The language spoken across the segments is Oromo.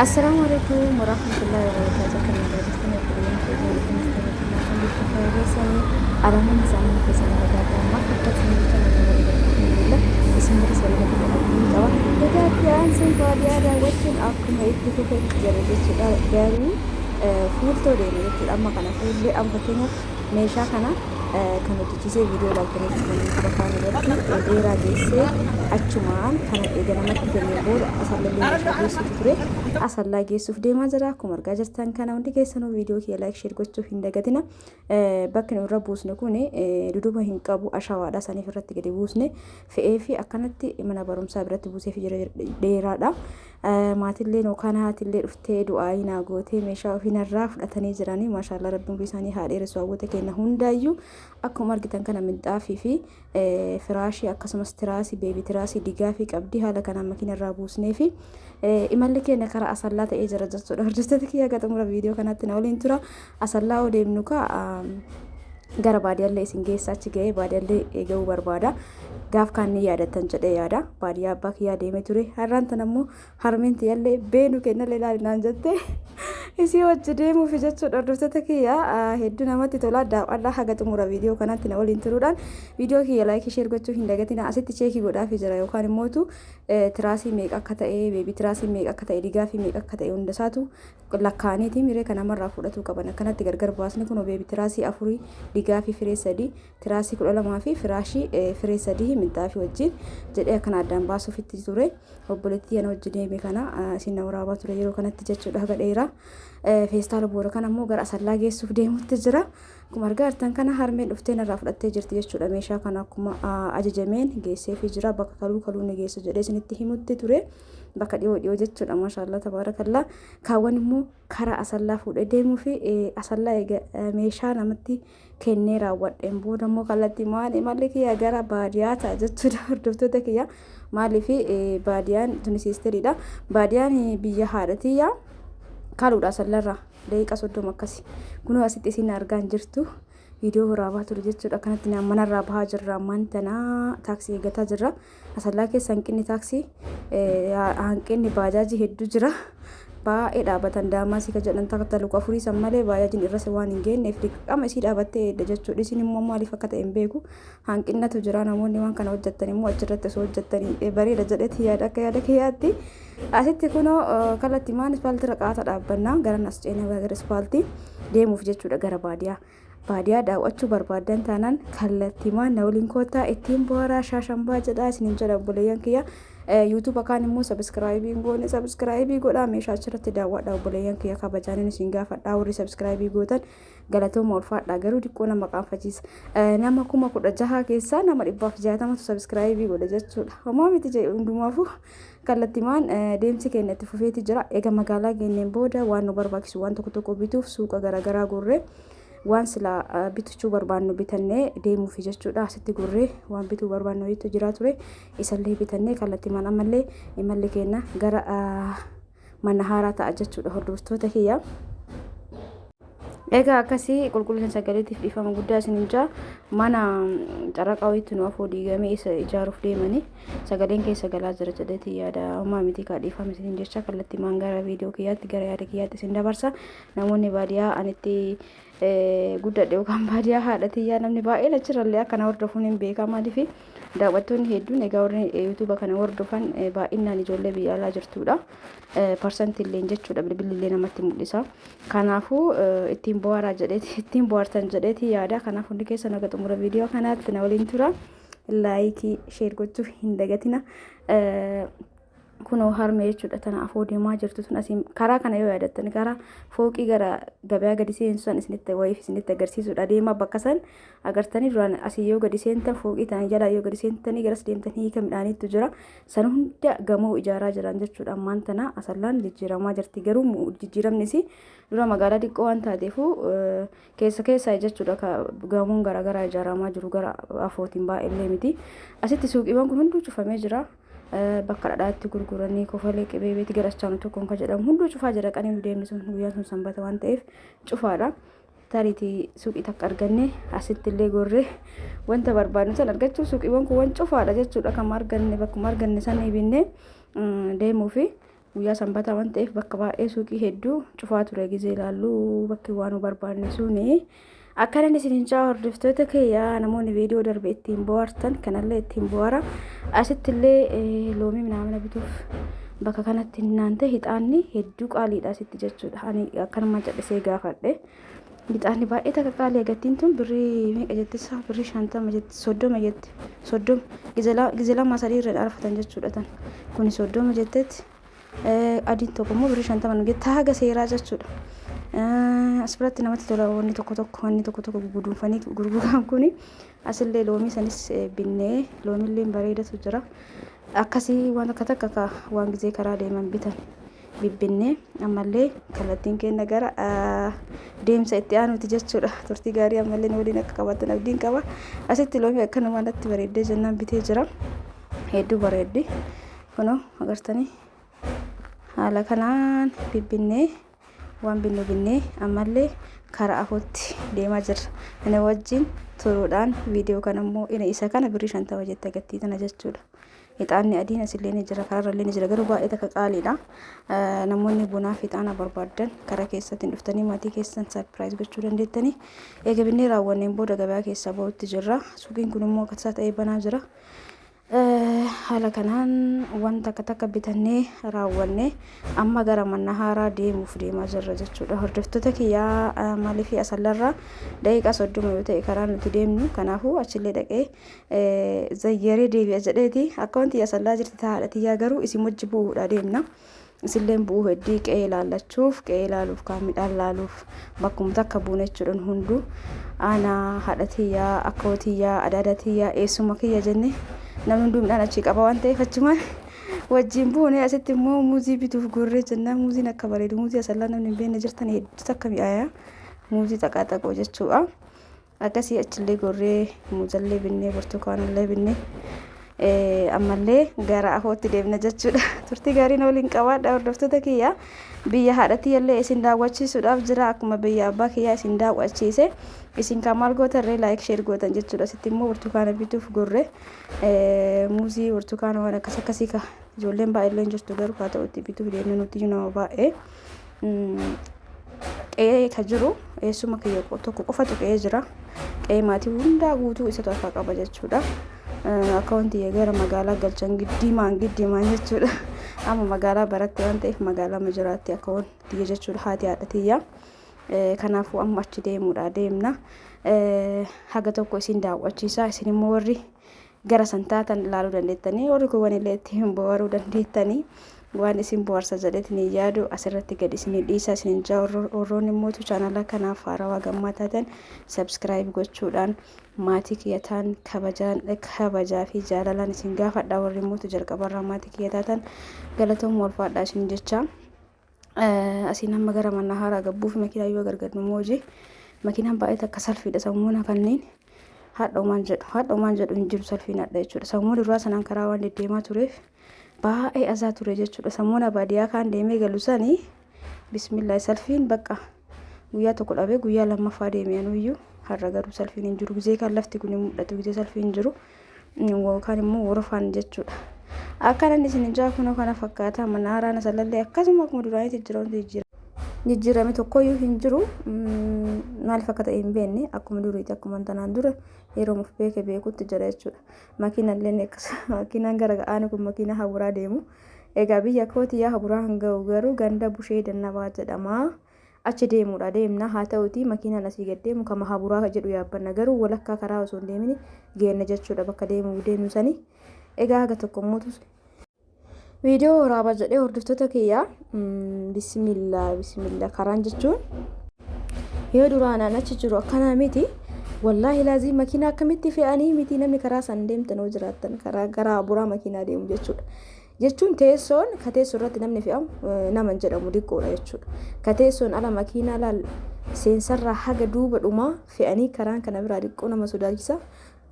Assalaamu alaikum warahmatullahi wabarakatuh. Kan nagaa jirtan obboleeyyan koo jaallatanii alamuun isaanii keessan nagaa gamaa fakkaatan jecha nagaa walii alhamdulillah isin bira salama godhadhuu qaba. Egaa itti aansuun baadiyyaa daawwachuun akkuma itti fufe jira jechuudha. Garuu fuultoo deema jechuudha. Amma kana fuullee amma fakkeenyaaf meeshaa kana kan hojjechiisee viidiyoo ilaaltanii jirtanii bakkaan irratti dheeraa geessee achumaan kana eega namatti kennee booda asallallee meeshaa geessuuf ture. Asallaa geessuuf deemaa jira. Akkuma argaa jirtan kana hundi keessanuu viidiyoo kiyya like share gochuu hin dagatina. Bakki nu irra buusne kun duduba hin qabu ashawaadha saniif irratti gadi buusne fe'ee fi akkanatti mana barumsaa biratti buusee fi jira dheeraadha. Maatillee yookaan haatillee dhuftee du'aayii naa gootee meeshaa ofii narraa fudhatanii jiranii maashaallah rabbiin umrii isaanii haa dheeressu hawwata keenya hundaayyuu akkuma argitan kana minxaafii fi firaashii akkasumas tiraasii beebii tiraasii digaafii qabdi haala kanaan makiina irraa buusnee fi imalli keenya karaa asallaa ta'ee jira jechuudha. Hordoftoota kiyya haga xumura viidiyoo kanaatti na waliin tura. Asallaa oo deemnu kaa gara baadiyaallee isin geessa achi ga'ee baadiyaallee ga'uu barbaada. Gaaf kaan ni yaadattan jedhee yaada. Baadiyyaa abbaa kiyyaa deemee ture. Har'aan tan ammoo harmeen tiyyallee beenu kennallee ilaali naan jette. Isii wajji deemuuf jechuudha hordoftoota kiyya hedduu namatti tola. Daawwadhaa haga xumura viidiyoo kanaatti na waliin turuudhaan viidiyoo kiyya like share gochuu hin dagatina. Asitti cheekii godhaafii jira yookaan immootu tiraasii meeqa akka ta'e beebii tiraasii meeqa akka ta'e digaafii meeqa akka ta'e hundasaatu lakkaa'aniiti miree kan namarraa fudhatuu qaban akkanatti gargar baasni kun beebii tiraasii afurii digaafii firee sadii tiraasii 12 fi firaashii firee sadii minxaafii wajjin jedhee akkana addaan baasuufitti ture. Obboleettii ana wajji deeme kana isin na waraabaa ture yeroo kanatti jechuudha haga dheeraa. Feestaala boora kana immoo gara asallaa geessuuf deemutti jira. Akkuma argaa jirtan kana harmeen dhuftee narraa fudhattee jirti jechuudha. Meeshaa kana akkuma ajajameen geesseefii jira. Bakka kaluu kaluu ni geessa jedhee isinitti himutti ture. Bakka dhiyoo dhiyoo jechuudha. Maashaallah tabaarakallaa. Kaawwan immoo karaa asallaa fuudhee deemuu fi asallaa eega meeshaa namatti kennee raawwadheen booda immoo kallattii maal imalli kiyya gara baadiyaa ta'a jechuudha hordoftoota kiyya. Maaliif baadiyaan tuni siisteriidha. Baadiyaan biyya haadha tiyya kaluudha asallarraa daqiiqa 30 akkasi. Kunoo asitti isin argaa hin jirtu. Viidiyoo waraabaa ture jechuudha. Akkanatti manarraa bahaa jirra ammaan tana taaksii eeggataa jirra. Asallaa keessa hanqinni taaksii hanqinni baajaajii hedduu jira. Baay'ee dhaabatan daamaasii ka jedhan takka luka afurii san malee baajaajiin irras waan hin geenyeef dirqama isii dhaabattee eedda jechuudha. Isin immoo maaliif akka ta'e hin beeku. Hanqinnatu jira namoonni waan kana hojjettan immoo achirratti osoo hojjettanii bareeda jedheeti yaada akka yaada kiyyaatti. Asitti kunoo kallattii maan ispaaltii irra qaata dhaabbannaa gara as ceenaa gara ispaaltii deemuuf jechuudha gara baadiyaa. Baadiyaa daawwachuu barbaaddan taanaan kallattiimaan na waliin koottaa ittiin bohaaraa shaashambaa jedhaa isiniin jedha obboleeyyan kiyya. Yuutuuba kaan immoo sabiskiraayibii hin goone, sabiskiraayibii godhaa, meeshaa achirratti daawwadha. Obboleeyyan kiyya kabajaaniin isin gaafadha. Warri sabiskiraayibii gootan galatooma, ulfaadha. Garuu xiqqoo nama qaanfachiisa. Nama 16,000 keessaa nama 160tu sabiskiraayibii godhe jechuudha. Homaa miti jedhe, hundumaafuu kallattimaan deemsi keenya itti fufeeti jira. Egaa magaalaa geenneen booda waan nu barbaachisu waan tokko tokko bituuf suuqa garaagaraa gorree waan silaa bitachuu barbaannu bitannee deemuufi jechuudha. Asitti gorree waan bituu barbaannu wayiitu jira ture. Isallee bitannee kallattimaan ammallee imalli keenya gara mana haaraa ta'a jechuudha, hordoftoota kiyya. Egaa akkasii, qulqullina sagaleetiif dhiifama guddaa isin jaa. Mana caraqa wayiitti nu afoo diigamee isa ijaaruuf deemanii sagaleen keessa galaa jira jedheeti yaada. Homaa miti kaa, dhiifama isin jecha kallattimaan gara viidiyoo kiyyaatti, gara yaada kiyyaatti isin dabarsa. Namoonni baadiyaa anitti guddadhe yookaan baadiyaa haadha tiyyaa namni baay'een achirrallee akkana hordofuun hin beekaa. Maaliif daawwattoonni hedduun, egaa warri yuutuuba kana hordofan baay'inaan ijoollee biyya alaa jirtudha. Parsantii illee jechuudha, bilbilli illee namatti mul'isa. Kanaafuu ittiin bohaaraa jedheeti, ittiin bohaartan jedheeti yaada. Kanaaf hundi keessan haga xumura viidiyoo kanaatti na waliin tura. Laayikii, share gochuu hin dagatina. Kunoo harmee jechuudha tana afoo deemaa jirtu tun. Asiin karaa kana yoo yaadattan, gara fooqii gara gabayaa gadi seensu san isinitti wayiif isinitti agarsiisudha deemaa. Bakka san agartanii duraan asii yoo gadi seentan, fooqii tana jalaa yoo gadi seentanii garas deemtan, hiika midhaaniitu jira. San hunda gamoo ijaaraa jiran jechuudha. Ammaan tana Asallaan jijjiiramaa jirti. Garuu jijjiiramni isii dura magaalaa xiqqoo waan taateefu keessa keessaa jechuudha gamoon garaagaraa ijaaramaa jiru, gara afootiin baay'ellee miti. Asitti suuqiiwwan kun hunduu cufamee jira. Bakka dhadhaatti gurguranii, kofalee, qibee beeti gara achaanu tokkoon kan jedhamu hunduu cufaa jira. Qanii nu deemni sun guyyaan sun sanbata waan ta'eef cufaadha. Tariitii suuqii takka arganne asitti illee gorree wanta barbaadnu san argachuuf, suuqiiwwan kun waan cufaadha jechuudha. Kan arganne bakkuma arganne san binnee deemuufi guyyaa sanbataa waan ta'eef bakka baay'ee suuqii hedduu cufaa ture gizee ilaallu bakki waan nu barbaanne suni. Akkana isin jaa, hordoftoota kiyya, namoonni viidiyoo darbe ittiin bohaartan kanallee ittiin bohaara. Asitti illee loomii minaamina bituuf bakka kanatti naante. Hixaanni hedduu qaaliidha asitti jechuudha. Ani akkanuma callisee gaafadhe. Hixaanni baay'ee takka qaalii. Gatiin tun birrii meeqa jettisa? Birrii 50 jetti, 30 jetti, 30 gize lama sadii irra arfatan jechuudha. Tan kuni 30 jettetti, adiin tokko immoo birrii 50 nu jette, haga seeraa jechuudha. As biratti namatti tola, wanni tokko tokko guduunfanii gurguran kuni. Asillee loomii sanis binnee, loomillee bareedatu jira. Akkasii waan takka takka ka waan gizee karaa deeman bitan bibbinnee ammallee kallattiin keenya gara deemsa itti aanuti jechuudha. Turtii gaarii ammallee nu waliin akka qabaatan abdiin qaba. Asitti loomii akkanuma natti bareeddee jennaan bitee jira. Hedduu bareeddi. Kunoo agartanii, haala kanaan bibbinnee, waan binnu binnee ammallee karaa afootti deemaa jirra. Ana wajjin turuudhaan viidiyoo kana immoo isa kana birrii 50 jette agartii tana jechuudha. Ixaanni adiin asillee ni jira, karaarrallee ni jira, garuu baay'ee takka qaaliidha. Namoonni bunaaf ixaana barbaaddan karaa keessatti dhuftanii maatii keessan surprise gochuu dandeettanii. Eega binnee raawwanneen booda gabaa keessaa bahutti jirra. Suuqiin kun immoo akka tasaa ta'ee banaa jira. Haala kanaan wanta takka takka bitannee raawwannee amma gara mana haaraa deemuuf deemaa jirra jechuudha. Hordoftoota kiyyaa, maaliif Asallarraa daqiiqaa 30 yoo ta'e karaa nuti deemnu, kanaafuu achillee dhaqee zayyaree deebi'a jedheeti. Akka wanti Asallaa jirti taa'aadha tiyyaa, garuu isin wajji bu'uudha deemna. Isilleen bu'uu heddii qe'ee ilaallachuuf, qe'ee ilaaluuf, kaan midhaan laaluuf bakkuma takka buune jechuudha hunduu. Aanaa haadha tiyyaa, akkoo tiyyaa, adaada tiyyaa, eessuma kiyya jenne namni hunduu midhaan achii qaba waan ta'eef achumaan wajjin buune. Asitti immoo muuzii bituuf gorree jenna. Muuziin akka bareedu, muuzii Asallaa namni hin beekne jirtan, hedduu takka mi'aaya. Muuzii xaqaa xaqoo jechuudha. Akkasii achillee gorree muuzallee binnee, burtukaanallee binnee ammallee gara afootti deemna jechuudha. Turtii gaariin waliin qabaadha, hordoftoota kiyya. Biyya haadha tiyyallee isin daawwachiisuudhaaf jira, akkuma biyya abbaa kiyyaa isin daawwachiise. Isin kan maal gootan ree? Like, share gootan jechuudha. Asitti immoo burtukaana bituuf gorre, muuzii, burtukaana, waan akkas akkasii ka ijoolleen baay'eellee jirtu, garuu haa ta'utti bituuf deemna nuti nama baay'ee. Qe'ee ka jiru eessuma kiyya tokko qofatu qe'ee jira. Qe'ee maatii hundaa guutuu isatu harkaa qaba jechuudha. Akka wanti gara magaalaa galchan giddiimaan giddiimaan jechuudha. Amma magaalaa baratte waan ta'eef magaalaa ma jiraatti akka wanti jechuudha, haati haadha tiyya. Kanaafuu amma achi deemuudha deemna. Haga tokko isin daawwachiisa. Isin immoo warri Gara san taatan ilaaluu dandeettanii, warri kuuwwan illee ittiin bohaaruu dandeettanii. Waan isin bohaarsa jedheetiin hin yaadu asirratti gad isinii dhiisa isinin jaa. Warroonni immoo chaanala kanaaf haarawaa gammaa taatan subscribe gochuudhaan maatii kiyya ta'an kabajaan kabajaa fi jaalalaan isin gaafadha. Warri immoo jalqabarraa maatii kiyya taatan galatooma, ulfaadha isin jecha. Asiin amma gara mana haaraa gabbuuf makiinaa yoo gargar nu hojii makiinaan baay'ee takka salfiidha. Sammuuna kanneen haadha jedhu haadha jedhu hin jiru, salfiin hadha jechuudha. Sammuu duraa sanaan karaa waan deddeemaa tureef baay'ee asaa ture jechuudha. Sammuuna baadiyyaa kaan deemee galu sanii, bismillah, salfiin bakka guyyaa tokko dhabee guyyaa lammaffaa deemee anuyyuu. Har'a garuu salfiin hin jiru. Gizee kan lafti kun hin mul'atu, gizee salfiin hin jiru yookaan immoo worofaan jechuudha. Akkanan isin ijaa kunoo kana fakkaata. Mana haaraan asallallee akkasuma akkuma duraaniitti jira, wanti jijjiirame. Jijjiirame tokkoyyuu hin jiru. Maaliif akka ta'e hin beekne, akkuma duriiti, akkuma tanaan dura yeroo muuf beeke beekutti jira jechuudha. Makiinallee akkasuma, makiinaan gara ga'aan kun makiinaa haburaa deemu. Egaa biyya kooti yaa haburaa hin ga'u, garuu ganda Bushee Dannabaa jedhama. Achi deemuudha deemna. Haa ta'uti makiinaan asii gad deemu kama haburaa jedhu yaabbanna, garuu walakkaa karaa osoo hin deemin geenna jechuudha bakka deemu deemnu sani. Egaa haga tokko mootu viidiyoo waraabaa jedhee, hordoftoota kiyyaa, bismillah bismillah, karaan jechuun yoo duraanaan achi jiru akkanaa miti. Wallaahi laazii makiinaa akkamitti fe'anii miti, namni karaa san deemtan hoo jiraattan, karaa gara haburaa makiinaa deemu jechuudha. Jechuun teessoon ka teessoo irratti namni fe'amu nama hin jedhamu, diqqoodha jechuudha. Ka teessoon ala makiinaa laal seensarraa haga duuba dhumaa fe'anii, karaan kana biraa diqqoo nama sodaachisa.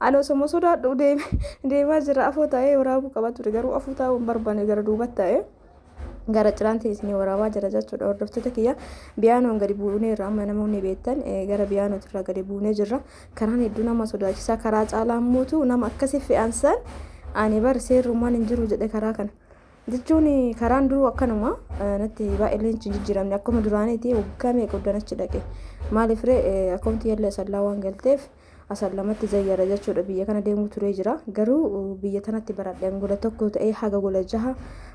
Ani osoma sodaadhu deemaa jira. Afoo taa'ee waraabuu qaba ture, garuu afoo taa'uu hin barbaanne, gara duubatti taa'ee gara ciraantiin isinii waraabaa jira jechuudha, hordoftoota kiyya. Biyaanoon gadi buuneerra amma, namoonni beektan gara biyaanootirraa gadi buunee jirra. Karaan hedduu nama sodaachisaa, karaa caalaa mootu nama akkasii fe'an san ani bar seerrummaan hin jiru jedhe. Karaa kana jechuun karaan duruu akkanuma natti baay'ee hin jijjiiramne, akkuma duraaniiti. Waggaa meeqa guddaan achi dhaqe, maaliif ree akkaawuntii yalla sallaa waan galteef asan lamatti zayyara jechuudha. Biyya kana deemuu turee jira, garuu biyya tanatti baradhe. Gola tokko ta'ee haga gola jaha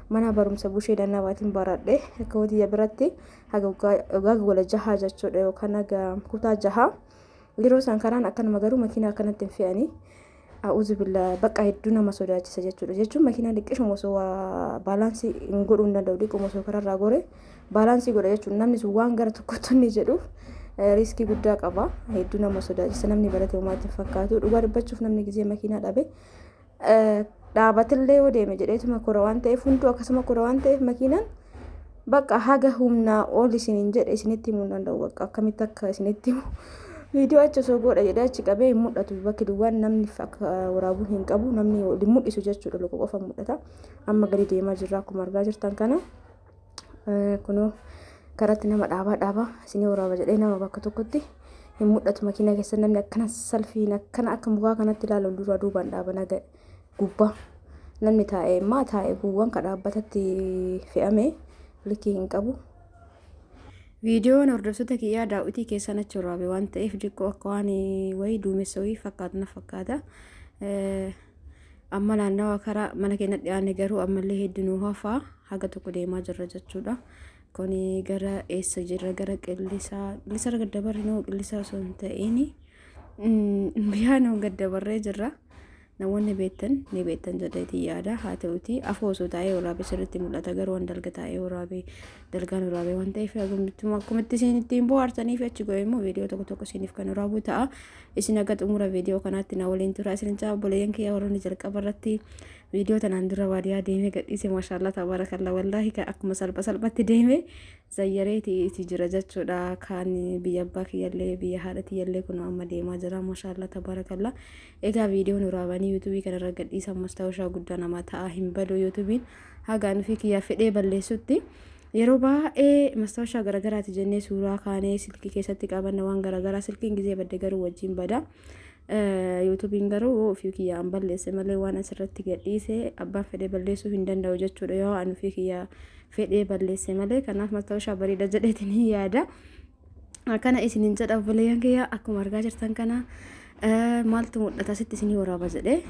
mana barumsa Bushee Dannabaatiin baradhe, akka hojii biratti haga gola jaha jechuudha, yookaan haga kutaa jaha. Yeroo isaan karaan akkanuma, garuu makiinaa akkanatti hin fe'anii. A'uuzu billaa, bakka hedduu nama sodaachisa jechuudha. Jechuun makiinaa dhiqqishuma osoo waa baalaansii hin godhuu hin danda'u, dhiquma osoo karaarraa gore baalaansii godha jechuudha. Namni sun waan gara tokkotti inni jedhuuf riiskii guddaa qaba. Hedduu nama sodaachisa. Namni barate homaatti hin fakkaatu. Dhugaa dubbachuuf namni gizee makiinaa dhabe dhaabatillee yoo deeme jedheetuma kora waan ta'eef, hunduu akkasuma kora waan ta'eef, makiinaan bakka haga humnaa ol isiniin jedhe isinitti himuu hin danda'u. Bakka akkamitti akka isinitti himu, viidiyoo achi osoo godha jedhee achi qabee hin mul'atu. Bakki duwwaan namni akka waraabuu hin qabu, namni hin mul'isu jechuudha, luka qofa mul'ata. Amma gadi deemaa jirra, akkuma argaa jirtan kana. Kunoo karatti nama dhaabaa dhaabaa isinii waraaba jedhee nama bakka tokkotti hin mul'atu. Makiinaa keessa namni akkana salfiin akkana akka mukaa kanatti ilaalu dura duubaan dhaaban, haga gubbaa namni taa'ee immaa taa'ee guuwwan ka dhaabbatatti fe'ame likii hin qabu. Viidiyoon, hordoftoota kiyyaa, daawwitii keessan achi waraabe waan ta'eef diqqoo akka waan wayii duumessa wayii fakkaatu na fakkaata. Amma naannawa karaa mana keenya dhiyaanne, garuu ammallee hedduu nu hafaa, haga tokko deemaa jirra jechuudha. Kuni gara eessa jirra? Gara qillisaa, qillisarra gaddabarre noo, qillisaa osoo hin ta'in biyaanoo gaddabarree jirra. Namoonni beektan ni beektan jedheetii yaada. Haa ta'uti afoo osoo taa'ee waraabee sirriitti mul'ata, garuu waan dalga taa'ee waraabee dalgaan waraabee waan ta'eef, akkumatti isin ittiin bohaarsanii fi achi go'ee immoo viidiyoo tokko tokko isiniif kan waraabuu ta'a. Isin akka xumura viidiyoo kanaatti na waliin tura isin jaa. Obboleeyyan kiyya, warroonni jalqaba irratti viidiyoo tanaan dura baadiyyaa deemee gadhiise, maashaallaa tabaarakallaa, wallaahi akkuma salpha salphatti deemee zayyareeti itti jira jechuudha. Kaan biyya abbaa kiyyallee, biyya haadha tiyyallee kun amma deemaa jira, maashaallaa tabaarakallaa. Egaa viidiyoon waraabanii yuutuubii kanarra gadhiisan mastaawashaa guddaa namaa ta'a, hin badu yuutuubiin hagaan ofii kiyyaa fedhee balleessutti. Yeroo baay'ee mastaawashaa garagaraati jennee suuraa kaanee silkii keessatti qabanna, waan garagaraa. Silkiin gizee badde garuu wajjin bada. Yuutuubiin garuu ofii kiyyaan balleesse malee waan asirratti gadhiise abbaan fedhee balleessuu hin danda'u jechuudha, yoo an ofii kiyyaa fedhee balleesse malee. Kanaaf mastaawashaa bareeda jedheetiin hin yaada. Akkana isinin jedha, obboleeyyan kiyya, akkuma argaa jirtan kana maaltu mul'ata asitti isinii waraaba jedhee,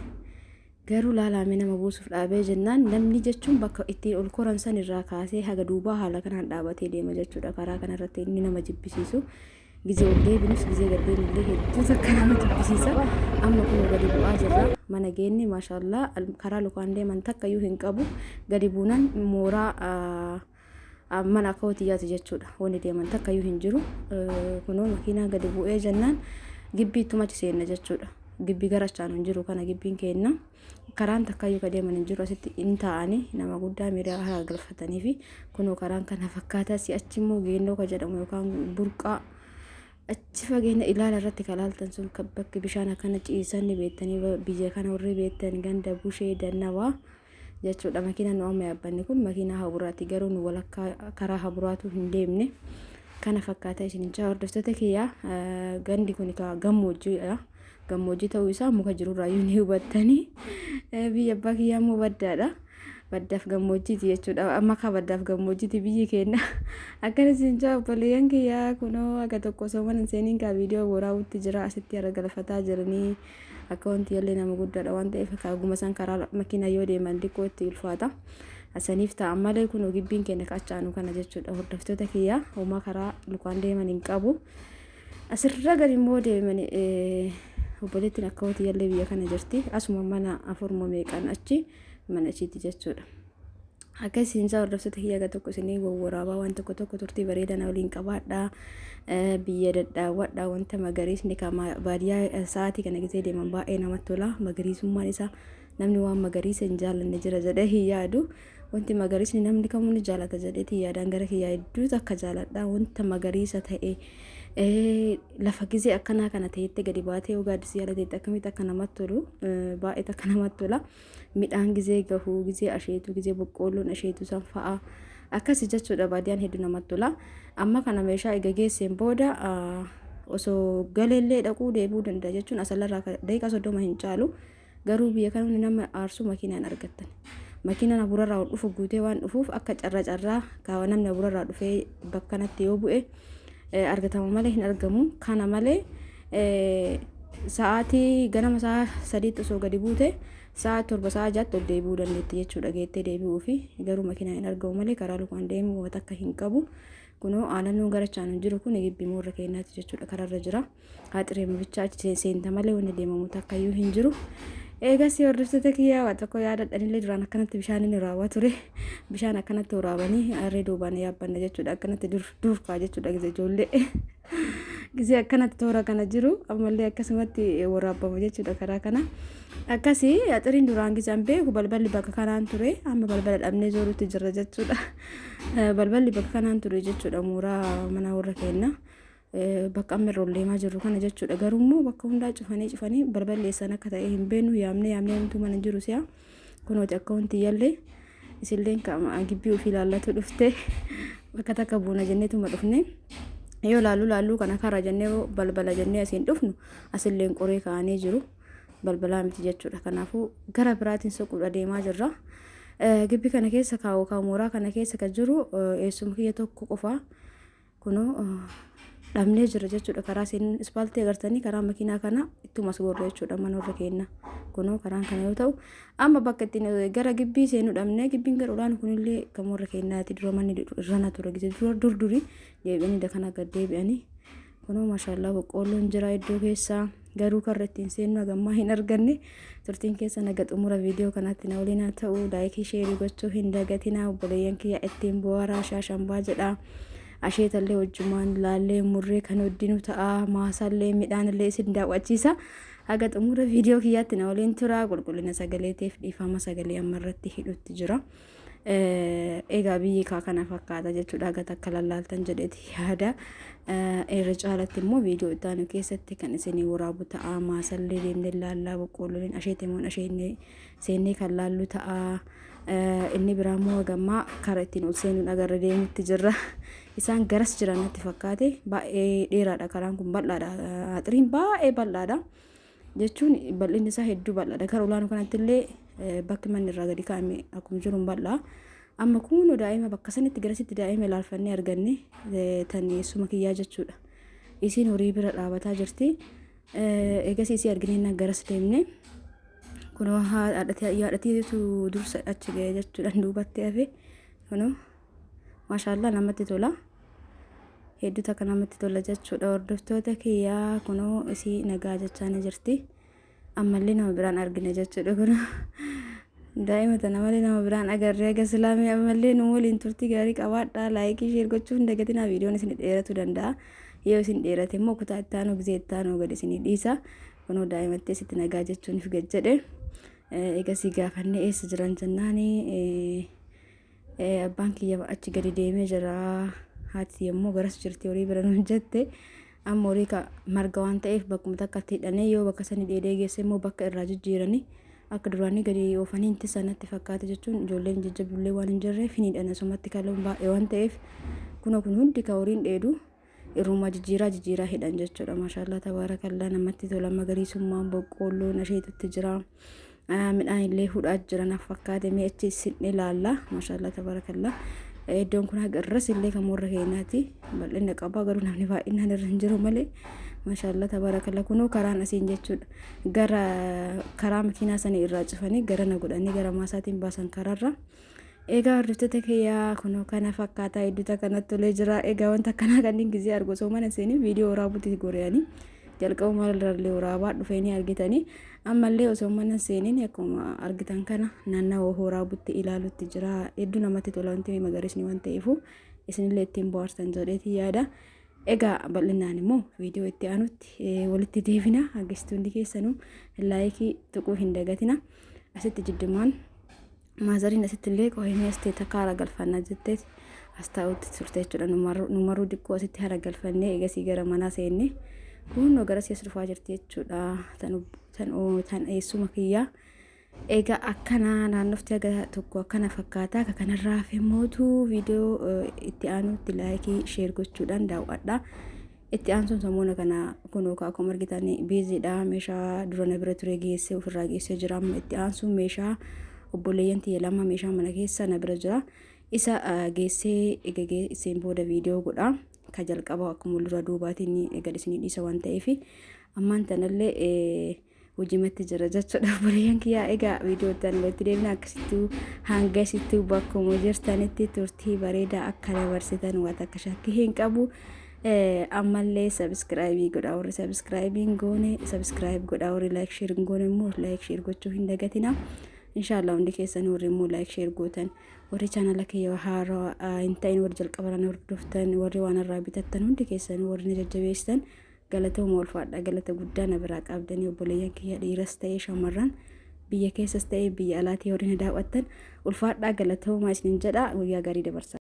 garuu laalaamee nama buusuuf dhaabee jennaan, namni jechuun bakka ittiin ol koran san irraa kaasee haga duubaa haala kanaan dhaabatee deema jechuudha. Karaa kanarratti inni nama jibbisiisu Gizee ol deebinus gizee gad deemnullee hedduu takka nama jibbisiisa. Amma kunoo gadi bu'aa jirra. Mana geenne maashaallaa karaa lukaan deeman takka iyyuu hin qabu. Gadi buunan mooraa mana akka hotiyyaati jechuudha. Wanni deeman takka iyyuu hin jiru. Kunoo makiinaa gadi bu'ee jennaan gibbiittuma achi seenna jechuudha. Gibbii gara achaanu hin jiru kana gibbiin keenna. Karaan takkayyuu ka deeman hin jiru asitti hin taa'anii nama guddaa miira haara galfatanii fi kunoo karaan kana fakkaata si'achi immoo geennoo ka jedhamu yookaan burqaa achi fageenya ilaala irratti ka laaltan sun kan bakki bishaan akkana ciisan ni beektanii biyya kana warri beektan ganda bushee dannabaa jechuudha. Makiinaan nu amma yaabbanne kun makiinaa haburaati garuu nu walakkaa karaa haburaatu hin deemne. Kana fakkaata isin jaa hordoftoota kiyyaa gandi kun ka gammoojjiidha. Gammoojjii ta'uu isaa muka jirurraayyuu ni hubattanii. Biyya abbaa kiyyaa immoo baddaadha. Baddaaf gammoojjiiti jechuudha. Amma akka baddaaf gammoojjiiti biyyi keenya. Akkana isin jaa obboleeyyan kiyyaa kunoo aga tokko osoo mana hin seeniin kaa viidiyoo waraabuu jira asitti har'a galfataa jiranii. Akka wanti illee nama guddaadha waan ta'eef aguma isaan karaa makiinaa yoo deeman xiqqoo itti ulfaata. Asaniif ta'a malee kunoo gibbiin keenya qachaanu kana jechuudha. Hordoftoota kiyyaa homaa karaa lukaan deeman hin qabu. Asirra gadi immoo deeman obboleettiin akka wanti illee biyya kana jirti. Asuma mana afurmoo meeqaan achi mana achiitti jechuudha. Akka isin isaa hordoftoota kiyyaa gara tokko isinii wawwaraabaa waan tokko tokko turtii bareedaa na waliin qabaadhaa. Biyya dadhaawwadhaa wanta magariisni baadiyyaa sa'aatii kana gisee deeman baay'ee namatti tola. Magariisummaan isaa namni waan magariisa hin jaallanne jira jedhee hin yaadu. Wanti magariisni namni kamuu ni jaalata jedheeti yaadaan gara kiyyaa hedduu takka jaaladha. Wanta magariisa ta'e lafa gisee akkanaa kana ta'etti gadi baatee yoo gaaddisii yaala ta'etti akkamitti akka namatti tolu baay'ee takka namatti tola. Midhaan gisee gahuu gisee asheetu gisee boqqoolloon asheetu san fa'a akkasi jechuudha baadiyyaan hedduu namatti tola. Amma kana meeshaa ega geesseen booda osoo galeellee dhaquu deebi'uu danda'a jechuun asallarraa daqiiqaa 30 hin caalu. Garuu biyya kana nama aarsu makiinaan argattan. Makiinaan haburarraa ol dhufu guutee waan dhufuuf akka carraa carraa kaawwa namni haburarraa dhufee bakka kanatti yoo bu'e argatama malee hin argamu. Kana malee sa'aatii ganama sa'a 3tti osoo gadi buute sa'a 7 sa'a 6tti ol deebi'uu dandeetti jechuudha geettee deebi'uu fi garuu makiinaan hin argamu malee karaa lukaan deemu waan takka hin qabu. Kunoo aanannoon gara chaanu jiru kun gibbii moorra keenyaati jechuudha karaarra jira. Haxiree bichaa achi seenta malee wanni deemamu takkayyuu hin jiru. Eegas hordoftoota kiyyaa waa tokko yaadadhanillee duraan akkanatti bishaan inni waraabaa ture. Bishaan akkanatti waraabanii harree duubaan yaabbanna jechuudha. Akkanatti durkaa jechuudha gisee ijoollee. Gisee akkanatti toora kana jiru ammallee akkasumatti waraabama jechuudha karaa kana. Akkasii haxiriin duraan gisaan beeku balballi bakka kanaan ture amma balbala dhabnee zooruutti jirra jechuudha. Balballi bakka kanaan ture jechuudha mooraa mana warra keenyaa. Bakka amma irra ol deemaa jirru kana jechuudha. Garuu immoo bakka hundaa cufanii cufanii balballi eessaan akka ta'e hin beeknu yaamnee yaamnee homtuu mana jiru si'a. Kunooti akka wanti yallee isilleen gibbii ofii ilaallatu dhufte bakka takka buuna jenneetuma dhufne. Yoo laalluu laalluu kana kara jennee balbala jennee asiin dhufnu asilleen qoree kaa'anii jiru. Balbalaa miti jechuudha. Kanaafuu gara biraatiin soquudha deemaa jirra. Gibbii kana keessa kaa'u mooraa kana keessa kan jiru eessuma kiyya tokko qofa. Kunoo dhabnee jira jechuudha karaa seenuun ispaaltii agartanii karaa makiinaa kana ittuma as gorra jechuudha mana warra keenya. Kunoo karaan kana yoo ta'u amma bakka ittiin gara gibbii seenuu dhabnee gibbiin gara olaanu kunillee kan warra keenyaati dura manni irrana ture gisee dura dur durii deebi'anii dakana gad deebi'anii. Kunoo maashaallaa boqqoolloon jira iddoo keessaa garuu karra ittiin seennu hagammaa hin arganne. Turtiin keessa naga xumura viidiyoo kanaatti na waliin haa ta'u laayikii sheerii gochuu hin dagatinaa obboleeyyan kiyya ittiin bu'aaraa shaashambaa jedha. Asheetallee wajjumaan laallee murree kan hoddinu ta'a maasallee midhaanillee isin daawwachiisa. Haga xumura viidiyoo kiyyaatti na waliin tura qulqullina sagaleetiif dhiifama sagalee amma irratti hidhutti jira. Egaa biyyi kaa kana fakkaata jechuudha haga takka lallaaltan jedheeti yaada. Irra caalatti immoo viidiyoo itti aanu keessatti kan isinii waraabu ta'a maasallee deemnee laallaa boqqoolloleen asheete moo asheenne seennee kan laallu ta'a. Inni biraa immoo hagammaa karaa ittiin ol seenuun agarra deemutti jirra. Isaan garas jiran natti fakkaate baay'ee dheeraadha karaan kun bal'aadha. Haxiriin baay'ee bal'aadha. Jechuun bal'inni isaa hedduu bal'aadha. Gara olaanuu kanatti illee bakki manni irraa gadi kaa'ame akkuma jiru bal'aa. Amma kunoo daa'ima bakka sanitti garasitti daa'ima ilaalfannee arganne tan eessuma kiyyaa jechuudha. Isiin horii bira dhaabataa jirti. Eegas isii arginee garas deemne. Kunoo haadhatiitu dursa achi ga'e jechuudha duubatti hafe. Kunoo maashaallaa namatti tola. Hedduu takka namatti tola jechuudha. Hordoftoota kiyyaa, kunoo isii nagaa jechaa ni jirti. Ammallee nama biraan argina jechuudha kun. Daa'ima tana malee nama biraan agarree aga silaamee. Ammallee nu waliin turtii gaarii qabaadhaa. Like, share gochuu hin dagatinaa. Viidiyoon isin dheeratuu danda'a. Yoo isin dheerate immoo kutaa itti aanu gizee itti aanu gadi isinii dhiisa. Kunoo daa'imatti asitti nagaa jechuun if gad jedhe. Egasii gaafannee eessa jiran jennaani, abbaan kiyya achi gadi deemee jira. Haati yommuu garas jirti horii bira nuun jette. Amma horii ka marga waan ta'eef bakkuma takka itti hidhanii, yoo bakka sani dheedee geesse immoo bakka irraa jijjiiranii akka duraanii gadi oofanii hin tisan natti fakkaate jechuun, ijoolleen jajjabdullee waan hin jirreef hin hidhan asumatti, kaloon baay'ee waan ta'eef. Kunoo kun hundi ka horiin dheedu irrumaa jijjiiraa jijjiiraa hidhan jechuudha. Maashaallah, tabaarakallaa, namatti tola. Magariisummaan boqqoolloon asheetutti jira. Midhaan illee hudhaa jira naaf fakkaate, mee achi isin ilaalla. Maashaallah, tabaarakallaa. Iddoon kun haga irras illee kan warra keenyaati. Bal'ina qaba, garuu namni baay'inaan irra hin jiru malee. Maashaallah, tabaarakallaa, kunoo karaan asiin jechuudha. Gara karaa makiinaa sanii irraa cufanii gara na godhanii gara maasaatiin baasan karaarra. Egaa hordoftoota kiyyaa, kunoo kana fakkaataa, hedduuta kanatti tolee jira. Egaa wanta akkanaa kanneen gizee argu osoo mana seenii viidiyoo waraabuutti goreeyanii jalqabuma irrallee waraabaa dhufeenii argitanii, ammallee osoo mana seeniin akkuma argitan kana naannawa waraabutti ilaalutti jira. Hedduu namatti tola, wanti magariisni waan ta'eefu isinillee ittiin bohaarsan jedheetii yaada. Egaa bal'inaan immoo viidiyoo itti aanutti walitti deebina. Haggeessitoonni keessanuu like tuquu hin dagatina. Asitti jiddumaan maazariin asitti illee qohimee as ta'e takka hara galfannaa jetteeti as taa'utti turte jechuudha. Nu maruu diqqoo asitti hara galfannee egasii gara manaa seenne. Kunoo gara as dhufaa jirti jechuudha. Tan eessuma kiyyaa. Egaa akkana naannofti haga tokko akkana fakkaata. Akka kanarraa hafe mootu viidiyoo itti aanutti like, share gochuudhaan daawwadha. Itti aansuun samoona kana kunoo akkuma argitan busydha. Meeshaa dura na bira ture geessee ofirraa geessee jira. Amma itti aansuun meeshaa obboleeyyan tiyya lama, meeshaa mana keessa na bira jira. Isa geessee egaa geesseen booda viidiyoo godha. Ka jalqaba akkuma dura duubaatiin gad isinii dhiisa waan ta'eef ammaan tanallee hojimatti jira jechuudha. Obboleeyyan kiyyaa, egaa viidiyoo itti walitti deemna. Akkasittuu hanga isittuu bakkuma jirtanitti turtii bareedaa akka dabarsitan waan akka shakkii hin qabu. Ammallee subscribe godhaa, warri subscribe hin goone subscribe godhaa, warri like, share hin goone immoo like, share gochuu hin dagatina. Inshaallah hundi keessan warri immoo like, share gootan, warri chaanala kiyya haaraa hin ta'in, warri jalqabaraan hordoftan, warri waan irraa bitattan, hundi keessan warri na jajjabeessitan galatooma, ulfaadha. Galata guddaa na biraa qabdanii, obboleeyyan kiyya, dhiiras ta'ee shamarran, biyya keessas ta'ee biyya alaatii warri na daawwattan, ulfaadhaa, galatoomaa isinin jedha. Guyyaa gaarii dabarsa.